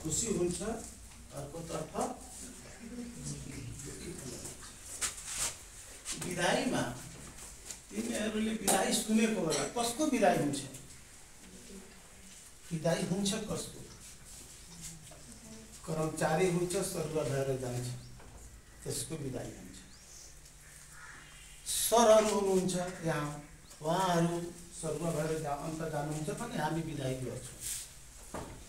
खुसी हुन्छ, अर्कोतर्फ विदाईमा तिमीहरूले विदाई सुनेको होला। कसको विदाई हुन्छ? विदाई हुन्छ कसको? कर्मचारी हुन्छ, स्वर्ग भएर जान्छ, त्यसको विदाई हुन्छ। सरहरू हुनुहुन्छ यहाँ, उहाँहरू स्वर्ग भएर अन्त जानुहुन्छ पनि हामी विदाई गर्छौँ।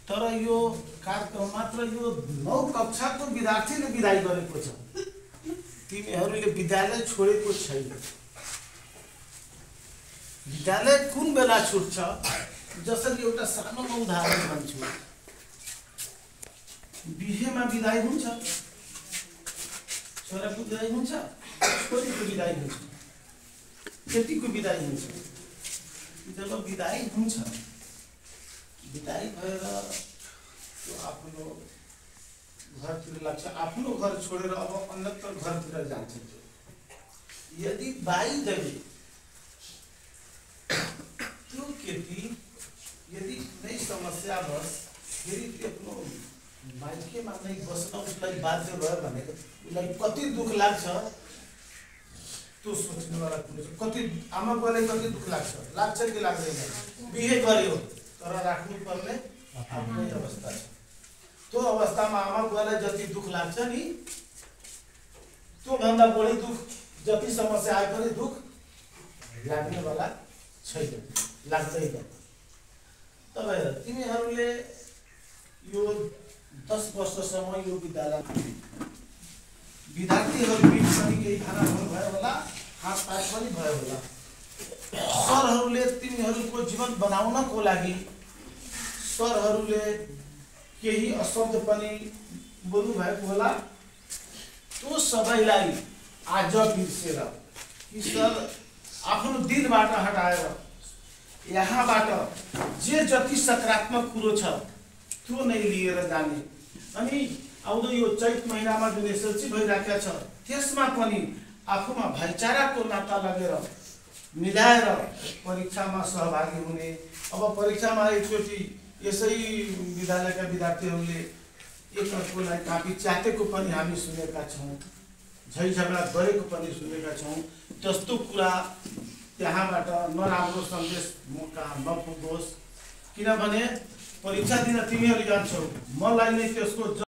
तर यो कार्यक्रम मात्र यो 9 कक्षाको विद्यार्थीले विदाई गरेको छ। तिमीहरूले विद्यालय छोडेको छैन। विद्यालय कुन बेला छुट्छ? जसरी एउटा सानो उदाहरण भन्छु, बिहेमा विदाई हुन्छ, छोराको विदाई हुन्छ, छोरीको विदाई हुन्छ, केटीको विदाई हुन्छ। जब विदाई हुन्छ, विदाई भएर आफ्नो घरतिर लाग्छ, आफ्नो घर छोडेर अब अन्यत्र घरतिर जान्छ। यदि बाई देवी त्यो केटी यदि कुनै समस्यावश फेरि आफ्नो माइकेमा नै बस्न उसलाई बाध्य भयो भने उसलाई कति दुःख लाग्छ त्यो सोच्नुवाला कुरो छ। कति आमा बुवालाई कति दुःख लाग्छ कि लाग्दैन? बिहे गर्यो तर राख्नुपर्ने आफ्नै अवस्था छ। त्यो अवस्थामा आमा बुवालाई जति दुःख लाग्छ नि, त्योभन्दा बढी दुःख, जति समस्या आए पनि दुःख लाग्नेवाला छैन, लाग्दैन। तपाईहरु तिमीहरूले यो 10 वर्षसम्म यो विद्यालयमा विद्यार्थीहरू बिच पनि केही खाना भयो होला, हातपात पनि भयो होला। सरहरूले तिमीहरूको जीवन बनाउनको लागि सरहरूले केही अशब्द पनि बोल्नु भएको होला। त्यो सबैलाई आज बिर्सेर कि सर आफ्नो दिलबाट हटाएर यहाँबाट जे जति सकारात्मक कुरो छ त्यो नै लिएर जाने। अनि आउँदो यो चैत महिनामा जुन एसएलसी भइराखेको छ त्यसमा पनि आफूमा भाइचाराको नाता लगेर मिलाएर परीक्षामा सहभागी हुने। अब परीक्षामा एकचोटि यसै विद्यालयका विद्यार्थीहरूले एकअर्कोलाई कापी च्यातेको पनि हामी सुनेका छौँ, झै झगडा गरेको पनि सुनेका छौँ। त्यस्तो कुरा त्यहाँबाट नराम्रो सन्देश कहाँ नपुगोस्, किनभने परीक्षा दिन तिमीहरू जान्छौ, मलाई नै त्यसको